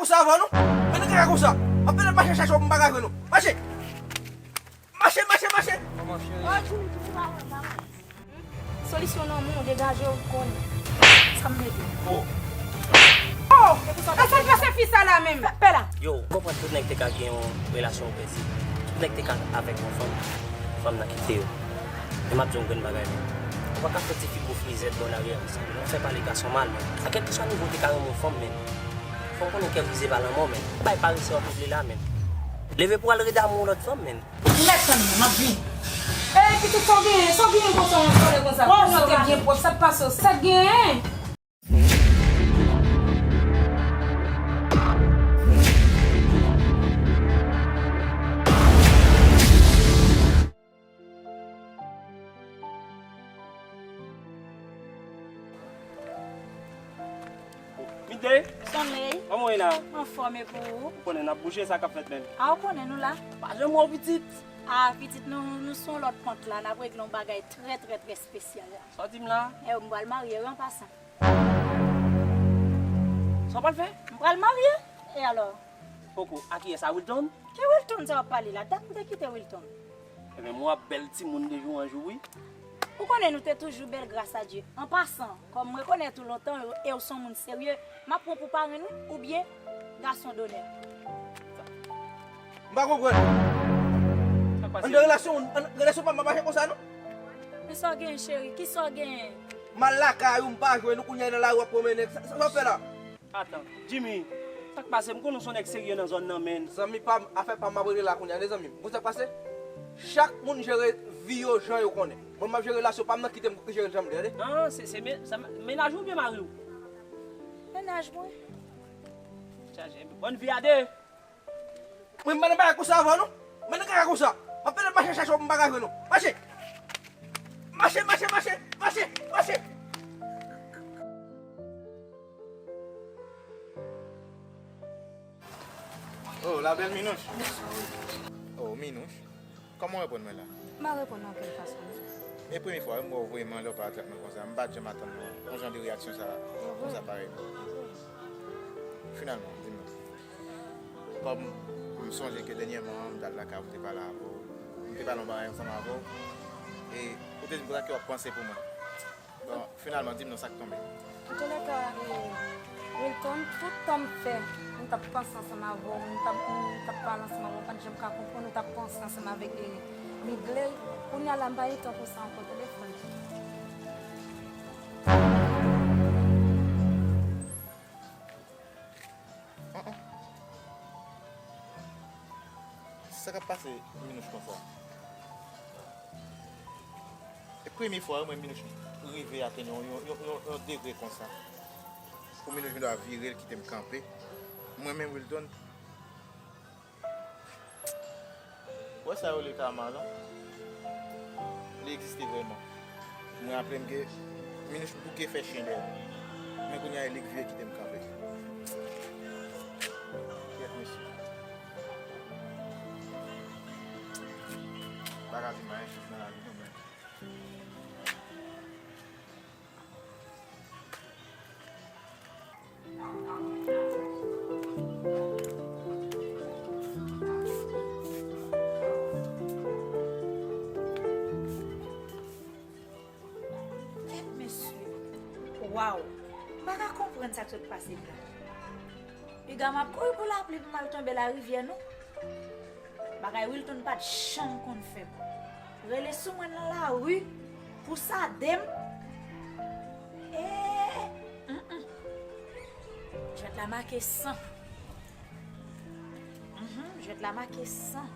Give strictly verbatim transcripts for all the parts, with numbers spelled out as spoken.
Sa avan nou? Men nou kaka konsa. Anpil lòt mache chache w pou m pa ka jwenn ou. Mache! Mache, mache, mache! Kòman cheri? Oh, Jimmy, Jimmy, pa wè, pa wè. Solisyon nan men w, degaje w, konnen. Sa m mete. Oh! Oh! E sa k pase fi sa la menm? Pè la! Yo, m konprann tout nèg te ka gen yon relasyon opresi. Tout nèg te ka avèk yon fanm. Fanm nan kite yo. E m ap di yon grenn bagay, men. Ou pa ka fè ti fi gwo frizèt bò lari a konsa, men. Ou fè pale gason mal, men. A kèlkeswa nivo w te ka renmen yon fanm, men. Fò w konnen kè brize pa lanmò, men. Bay parese w ap regle la, men. Leve pou w al rede amou yon lòt fanm, men. Ou mèt tann mwen, m ap vini. Ey, pitit, sa w genyen? Sa w genyen konsa, yon sòlèy konsa? Kounya w te byen pwòp, sa k pase w? Sa k genyen? Midday. Stanley. Kòman w ye la? Anfòm, e pou ou? Ou konnen n ap bouje, sa k ap fèt menm? A, ou konnen nou la. Pa janm wè w pitit. A, pitit, nou, nou sou yon lòt pant la, n ap regle yon bagay trè, trè, trè espesyal la. Sa w di m la? E, m pral marye, wi, an pasan. Sa w pral fè? M pral marye. E alò? Poko, a kiyès? A Wilton? Ki Wilton sa w ap pale la? Dat m te kite Wilton. Ebyen, m wè w ap bèl timoun de jou an jou, wi. Ou konnen nou te toujou bèl, gras a Dye. An pasan, kòm m rekonèt ou lontan e w se yon moun serye, m ap pran w pou parenn ou oubyen gason donè. M pa konprann. Sa k pase? Anndan relasyon, an, relasyon pa m ap mache konsa, non. Men sa w genyen, cheri? Kisa w genyen? M al lakay ou, m pa jwenn ou, kounye a nan lari w ap pwomennen. Sa, sa, sa w fè la? Atan, Jimmy, sa k pase? M konnen w se yon nèg serye nan zòn nan, menn. Zanmi pa m, afè pa m, m ap regle la kounye a, zanmi m. Ou konn sa k pase? Chak moun jere vi yo jan yo konnen. Mwen, m ap jere relasyon pa m nan, kite m jere l jan m vle, tande? Ah, se, se men-, sa, mennaj ou oubyen mari w? Mennaj mwen. Chaje, bòn vi a de. Mwen, m pa nan bagay konsa avan, non. Mwen, nan kaka konsa. Anpil lòt mache chache w pou m pa ka jwenn ou. Mache! Mache, mache, mache, mache, mache! Oh, la belle Minouche. Oh, Minouche. Kòman w reponn mwen la? M pa reponn nan okenn fason, non. E premye fwa wi m wè w vrèman lè w pa trèt mwen konsa. M pa t janm atann yon jan de reyaksyon sa, konsa parèy. Finalman, di m non. Kòm m sonje ke dènyèman an, m t al lakay ou, m te pale avè w. M te pale yon bagay ansanm avè w. E ou te di m konsa ke w ap panse pou mwen. Bon, finalman, di m non, sa k tonbe. Antoulèka, e, Wilton, tout tan m fè, m t ap panse ansanm avè w, m t ap, m t ap pale ansanm avè w, m pa t janm ka konprann ou t ap panse ansanm avèk, e, Midley. Kounye a la, m pa gen tan pou sa ankò, tande frè m. An, an. Sa k ap pase Minouche konsa? E premye fwa wi mwen Minouche rive atenn yon, yon, yon, yon, yon degre konsa. Pou Minouche vin dwa vire l kite m kanpe. Mwen menm Wilton, ou wè sa yo rele kama la? Li egziste vrèman. Mwen raple m ke Minouche bouke fè chen dèyè. Men kounye a e li k vire kite m kanpe. Kèt mesye. Bagay di m pa gen chans nan lavi non, men. Kèt mesye. Waw. M pa ka konprann sa k sot pase m la. Piga m ap kouri pou lapli pou m al tonbe larivyè non. Bagay Wilton pa t janm konn fè m. Rele sou mwen nan lari pou sade m. E, mm, mm. Jwèt la make san. Mhm, jwèt la make san.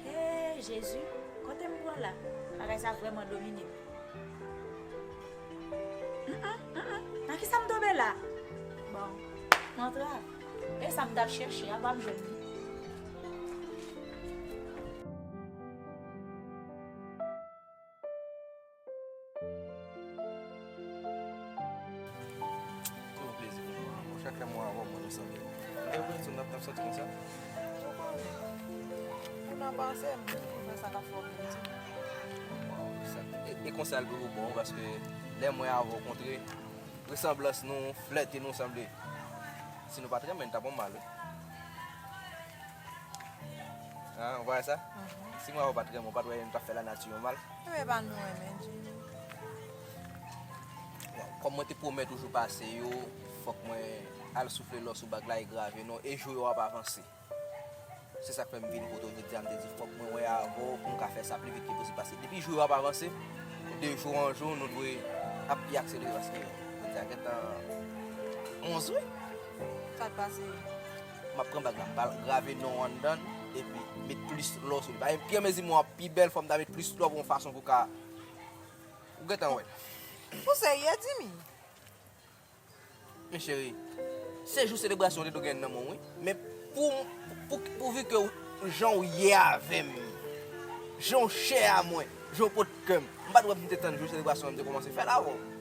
Hey, Jezi, kote m pran la? Bagay sa vrèman domine m. Mm, mm, mm, mm. Nan kisa m tonbe la? Bon, m antre avè w. E sa m t ap chèche a, pa m jwenn li. Toujou plezi pou mwen. Bon, chak lè m wè avè w, mwen nou sanble. Lè w wè nou n ap, n ap santi konsa. Ou konnen. Pou n ap ansanm, nou fè sa k ap fè w plezi. Waw, sa, e, e konsa l toujou bon, paske lè mwen avè w kontre, resanblans nou, flète nou sanble. Si nou pa t renmen, n t ap yon mal, wi. An, ou pa wè sa? Si mwen avè w pa t renmen, ou pa t wè nou t ap fè lanati yon mal? Ebyen, pa nou renmen, Jimmy. Bon, kòm mwen te pwomèt ou jou pase yo, fòk mwen al soufle lò sou bag la e grave non, e jou yo ap avanse. Se sa k fè m vin kote w jodi a, m te di fòk mwen wè avè w pou m ka fè sa pi vit ke posib, paske depi jou yo ap avanse, de jou an jou, nou dwe ap pi akselere, paske jodi a gentan onz, wi. Sa k pase? M ap pran bag la, m pral grave non w anndan l, epi met plis lò sou li. Paske pi an mezi mwen ap pi bèl, fò m ta met plis lò pou yon fason pou ka, ou gentan wè l. Ou serye, Jimmy? Men cheri, se jou selebrasyon w te dwe gen nan men w, wi. Men pou, pou, pouvi ke w, jan w ye avè m, jan w chè a mwen, jan w pot kè m, m pa t wè pou m te tann jou selebrasyon an, m te kòmanse fè l avè w.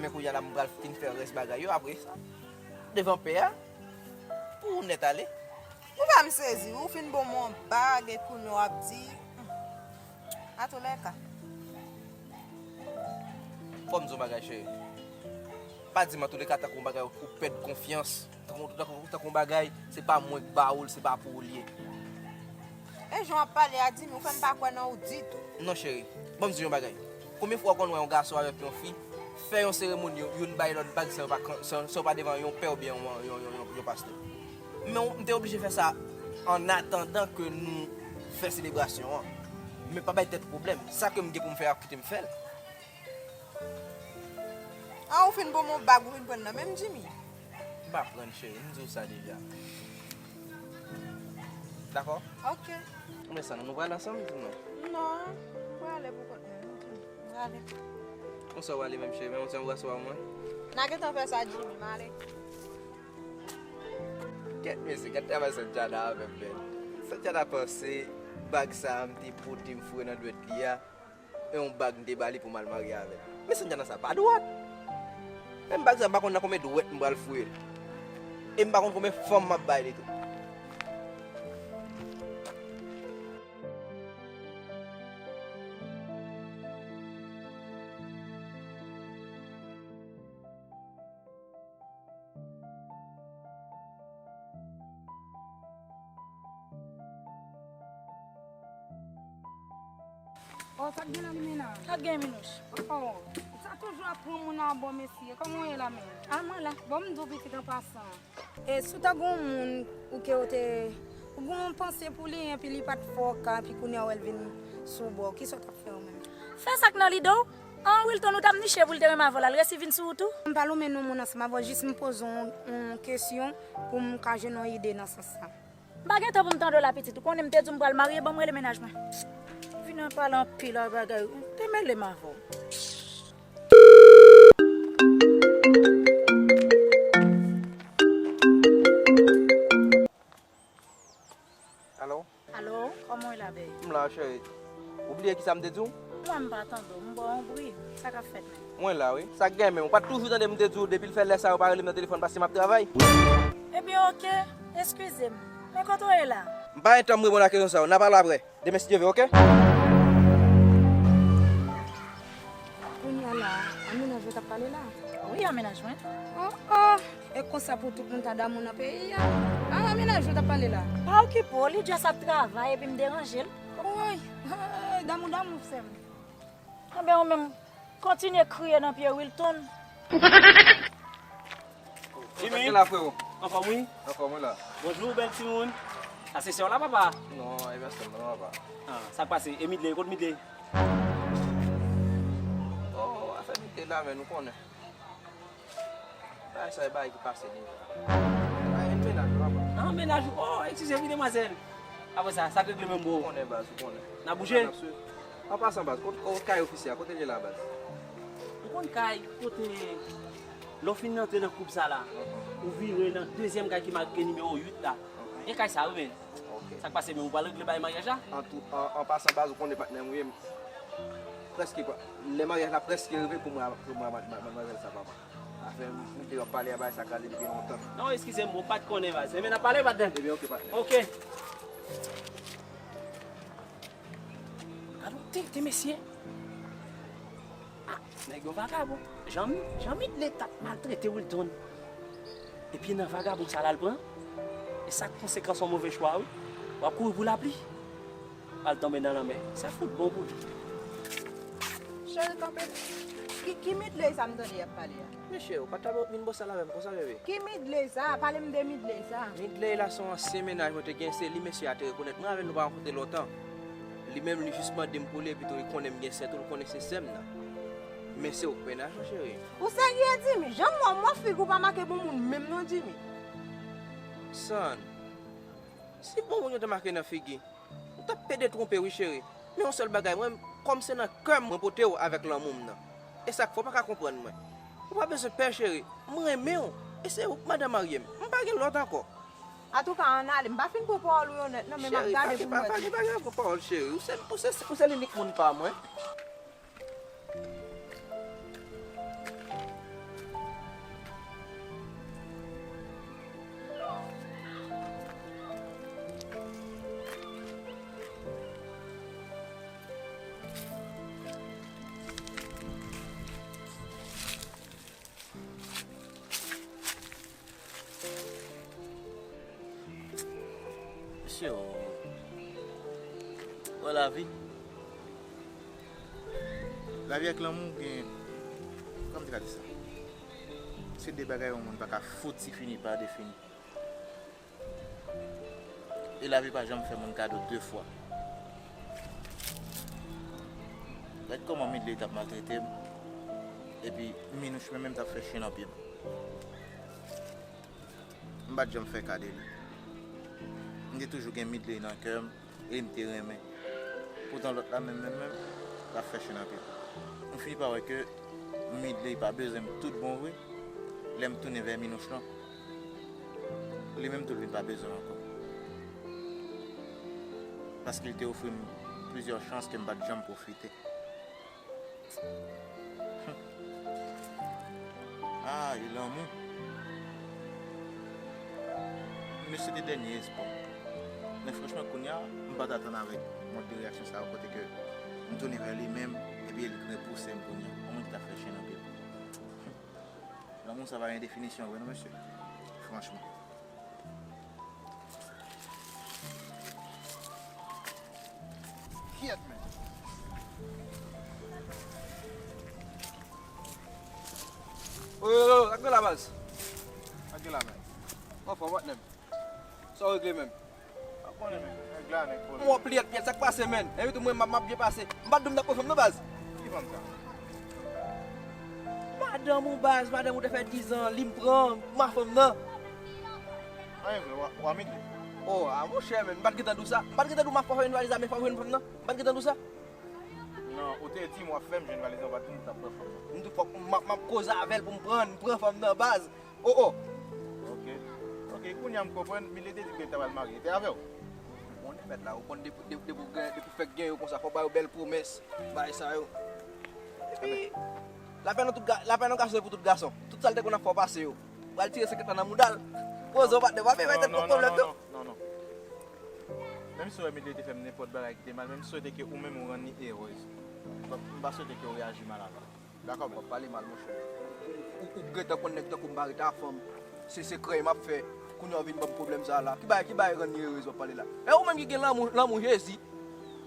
Men kounye a la, m pral fin fè rès bagay yo apre sa. Devan pè a, pou ou nèt ale. Ou fè m sezi, wi, ou fin ban m yon bag, e kounye a w ap di, hmm. Atoulèka. Fò m di w yon bagay, cheri. Pa di m atoulèka tankou yon bagay ou pèd konfyans. Tankou, tankou, tankou yon bagay, se pa mwen k ba ou l, se pa pou ou l ye. E jan w ap pale a, Jimmy, ou fè m pa kwè nan ou ditou. Non, cheri. Ban m di w yon bagay. Konbyen fwa w konn wè yon gason avèk yon fi, fè yon seremoni, youn bay lòt bag san yo pa, san, san yo pa devan yon pè oubyen yon, yon, yon, yon, yon pastè? Men w, m te oblije fè sa an atandan ke nou fè selebrasyon an. Men pa bay tèt pwoblèm. Sa ke m gen pou m fè a, kite m fè l. A, ou fin ban m yon bag, ou fin pran nan men m, Jimmy? M pa pran, cheri, m di w sa deja. Dakò? Ok. Men sa, nou pral ansanm tou non? Non, m prale pou kont mwen, m prale. Konsa w ale menm, cheri, men yon ti anbras ou ba mwen. N a gentan fè sa, Jimmy, m ale. Kèt mesye, gad travay Santjana avè m, men. Santjana panse bag sa a m te pote m foure nan dwèt li a, e yon bag m te ba li pou m al marye avè l. Men Santjana sa pa dwat. Menm bag sa, m pa konn nan konbyen dwèt m pral foure l. E m pa konn konbyen fanm m ap bay li tou. Oh, sa k gen nan limena? Sa k gen, Minouch? Oh, sa toujou ap pran moun abò, mesye. Kòman w ye la menm? Ah, mwen la. Bon, m di w pitit an pasan. E si w ta gen yon moun ou ke w te, ou gen yon panse pou li, epi li pa t fè w ka, epi kounye a w wè l vin sou bò w, kisa w t ap fè ou menm? Fè sa k nan lide w. An, Wilton, ou t ap niche pou l te renmen avè w la, l resi vin sou ou tou? M pa lonmen non moun ansanm avè w, jis m poze w yon, yon kesyon pou m ka jwenn yon ide nan sans sa. M pa gen tan pou m tande w la, pitit. Ou konnen m te di w m pral marye, ban m rele mennaj mwen. Vin ap pale anpil a bagay, ou te mele m avè w. Alo? Alo, kòman w ye la, bèy? M la, cheri. Ou bliye kisa m te di w? Mwen, m pa tande w. M ba w yon bri. Sa k ap fèt menm? Mwen la, wi. Sa k gen menm? Ou pa t toujou tande m te di w depi l fè lè sa yo pa rele m nan telefòn paske m ap travay? Ebyen, oke. Eskize m. Men kote w ye la? M pa gen tan m reponn a kesyon sa yo. N a pale aprè. Demen si Dye vle, oke? Kounye a la, a mennaj ou t ap pale la? Wi, a mennaj mwen. Oh, oh! E konsa pou tout moun ta damou nan peyi a? A mennaj ou t ap pale la? Pa okipe w, li just ap travay epi m deranje l. Woy! Damou, damou, sè m. Anben, ou menm, kontinye kriye nan pye Wilton. Jimmy. Kòman w ye la, freo? Anfòm, wi? Anfòm, wi la. Bonjou, bèl timoun. A, se sè w la, papa? Non, e pèsonn, non, papa. Ah, sa k pase? E Midley, kote Midley? Oh, afè Midley la, men nou konnen. Bagay sa, e bagay ki pase deja. Bagay mennaj ou, papa. Ah, mennaj ou? Oh, eskize, wi, demwazèl. Apre sa, sa k regle menm, bro? Ou konnen, baz, ou konnen. N a bouje? N ap swiv. An pasan, baz, kot, kot kay ofisye a? Kote l ye la, baz? Ou konn kay kote lè w fin antre nan koup sa la, ou vire nan dezyèm kay ki make nimewo uit la. Gen kay sa, wi, men. Sa k pase, men ou pral regle bagay maryaj la? An tou, an, an pasan, baz, ou konnen patnè m ou ye. Prèske pa, lè maryaj la prèske rive pou mwen, pou mwen, madmwazèl sa, papa. Afè m, m te ap pale a bagay sa kraze depi lontan. Non, eskize m, ou pa t konnen, baz. Ebyen, n ap pale, patnè. Ebyen, oke, patnè. Oke. Gad yon tenten, mesye. Ah, nèg yo vagabon. Jan, jan Midley t ap maltrete Wilton. Epi nan vagabon sa la l pran. E sa k konsekans yon move chwa wi. W ap kouri pou lapli. Al tonbe nan lanmè. Sa fout bon pou li. Cheri, kanpe. Ki, ki Midley sa m tande y ap pale a? Men cheri, ou pa t ap vin bò sal avè m konsa, bebe. Ki Midley sa? Pale m de Midley sa. Midley la se yon ansyen mennaj mwen te gen, se li mesye a te rekonèt mwen avè l, nou pa rankontre lontan. Li menm, li jis mande m pou li, epi tou li konnen m gen sè tou, li konnen se sè m nan. Men se ou k mennaj mwen, cheri. Ou serye, Dimi? Jan m wè w, m wè figi w pa make bon moun menm non, Dimi. San, si bon moun yo te make nan figi, m t ap pede twonpe wi, cheri. Men yon sèl bagay, mwen, kòm se nan kè m mwen pote w avèk lanmou m nan. E sa k fè w pa ka konprann mwen. Ou pa bezwen pè, cheri. M renmen w. E se ou k mandan marye m. M pa gen lòt ankò. Antouka, ann ale. M pa fin pran pawòl ou yo nèt non, men m ap gade pou m wè. Cheri, pa gen, pa gen pran pawòl, cheri. Ou se, ou se, ou se linik moun pa mwen. Mesye, o. Wè lavi. Lavi ak lanmou gen, kòman m te ka di sa? Se de bagay yon moun pa ka fouti fini pa defini. E lavi pa janm fè moun kado de fwa. Gad kòman Midley t ap maltrete m, epi Minouch menm menm t ap fè chen nan pye m. M pa t janm fè ka de li. M te toujou gen Midley nan kè m, e m te renmen. Poutan lòt la menm, menm, menm, l ap fè chen nan pye m. M fini pa wè ke Midley pa bezwen m tout bon vre. Lè m tounen vè Minouch lan, li menm tou l vin pa bezwen m ankò. Paske l te ofri m plizyè chans ke m pa t janm pwofite. Ah, e lanmou. Mesye te dènye espwa m. Men franchman, kounye a, m pa t atann avèk mòd de reyaksyon sa yo kote ke m tounen vè li menm, epi li repouse m kounye a. Yon moun ki t ap fè chen nan pye m. Lanmou sa pa gen definisyon vre non, mesye. Franchman. Kyèt, men. Oyoyo, sa k gen la, baz? Sa k gen la, men? Anfòm, patnè m. Sa w regle menm? Pa konnen, men. Nèg la, nèg pwoblèm. M wè w pyèt pyèt, sa k pase, menn? Epi tou, mwen, m ap, m ap byen pase. M pa t di w m t ap pran fanm, non, baz. Ki fanm sa? Madanm ou, baz, madanm ou te fè dizan, li m pran, ma fanm nan. Anyen vre, w a, w a Midley? O, a, monchè, men, m pa t gentan di w sa. M pa t gentan di w m ap fè w jwenn valiz la, men fè w jwenn fanm nan. M pa t gentan di w sa. Non, ou te di m w ap fè m jwenn valiz la, ou pa t di m w t ap pran fanm nan. M di fòk m, m ap, m ap koze avè l pou m pran, m pran fanm nan, baz. O, o. Ok. Ok, kounye a m konprann, Midley te di ke l ta pral marye. Te avè w? Ou konnen mèt la, ou konn depi, depi, depi w gen, depi w fèk gen yo konsa, fò w ba yo bèl pwomès, bagay sa yo. Epi, lapèn nan tout ga-, lapèn nan gason se pou tout gason. Tout sa l te konn ap fè w pase yo. Pral tire senkant lan nan mouda l. Poze w patnè, w ap bay tèt twòp pwoblèm tou. Non, non, non, non, non. Menm si w wè Midley te fè m nenpòt bagay ki te mal, men m swete ke ou menm ou rann li erez. M pa, m pa swete ke w reyaji mal avè l. Dakò, men. W ap pale mal, monchè. Ou, ou, ou gentan konn nèg tankou m pa rete a fanm. Se sekrè m ap fè. Kounye a w vin ban m pwoblèm sa a la. Ki bagay, ki bagay rann li erez w ap pale la? E ou menm ki gen lanmou, lanmou Jezi.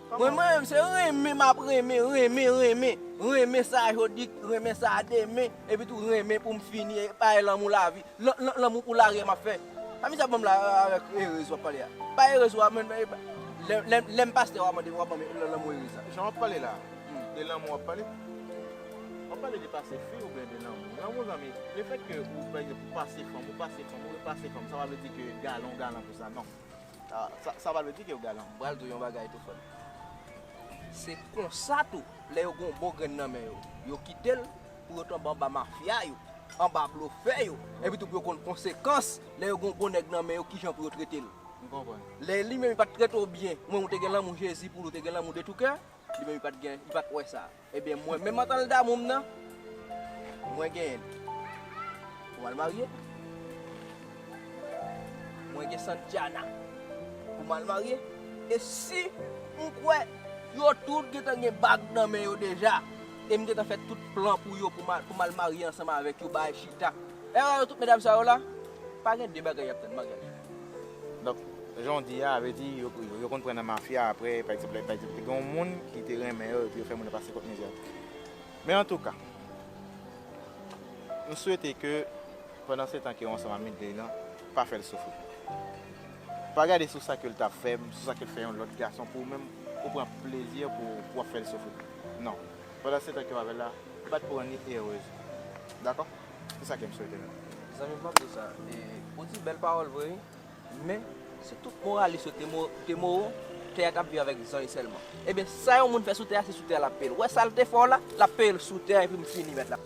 Mwen, mwen menm, se renmen m ap renmen, renmen, renmen. Renmen sa jodi, renmen sa demen. Epi tou renmen pou m fini, e pa e lanmou lavi. Lan-, lan-, lanmou pou larè m ap fè. Pa mizè ban m la avèk erez w ap pale a. Pa erez w a, men, men, lè, lè, lè m pastè w a mande, w ap ban m lan-, lanmou erez la. Jan w ap pale la, hmm, de lanmou w ap pale? W ap pale de pase fi oubyen de lanmou? Lanmou, zanmi, lefètke ou, pa egzanp, ou pase fanm, ou pase fanm, ou repase fanm, sa pa vle di ke galan w galan pou sa, non. Sa, sa, sa pa vle di ke w galan. M pral di w yon bagay tou, frè m. Se konsa tou, lè yo gen yon bon grenn nan men yo, yo kite l pou yo tonbe anba mafya yo, anba blofè yo, epi tou pou yo konn konsekans, lè yo gen yon bon nèg nan men yo, kijan pou yo trete l. M konprann. Lè li menm li pa t trete w byen, ou menm ou te gen lanmou Jezi pou li, ou te gen lanmou de tou kè, li menm li pa t gen, li pa t wè sa. Ebyen, mwen menm antan l damou m nan, mwen genyen l. Pou m al marye. Mwen gen Santiana. Pou m al marye. E si m kwè yo tout gentan gen bag nan men yo deja, e m gentan fè tout plan pou yo, pou m al, pou m al marye ansanm avèk yo, bagay chita. E yo tout medam sa yo la, Pa gen de bagay y ap tann, Margaret. Donk, jan w di a, vle di, yo, yo, yo konn pran nan mafya apre, pa egzanp, pa egzanp, te gen yon moun ki te renmen yo, epi yo fè moun nan pase kont mizè. Men antouka, m swete ke pandan se tan ke w ansanm ak Midley lan, pa fè l soufri. Pa gade sou sa ke l t ap fè, sou sa ke l fè yon lòt gason pou ou menm, ou pran plezi pou, pou w ap fè l soufri. Non. Pandan se tan ke w avè l la, bat pou rann li erez. Dakò? Se sa ke m swete menm. Zanmi m, m ap di w sa, e, ou di bèl pawòl vre, wi, men si tout moralis yo te mo- te moro, tè a t ap viv avèk zanj sèlman. Ebyen, sa yon moun fè sou tè a, se sou tè a l ap peye l. Wè sa l te fè w la, l ap peye l sou tè a, epi m fini mèt la.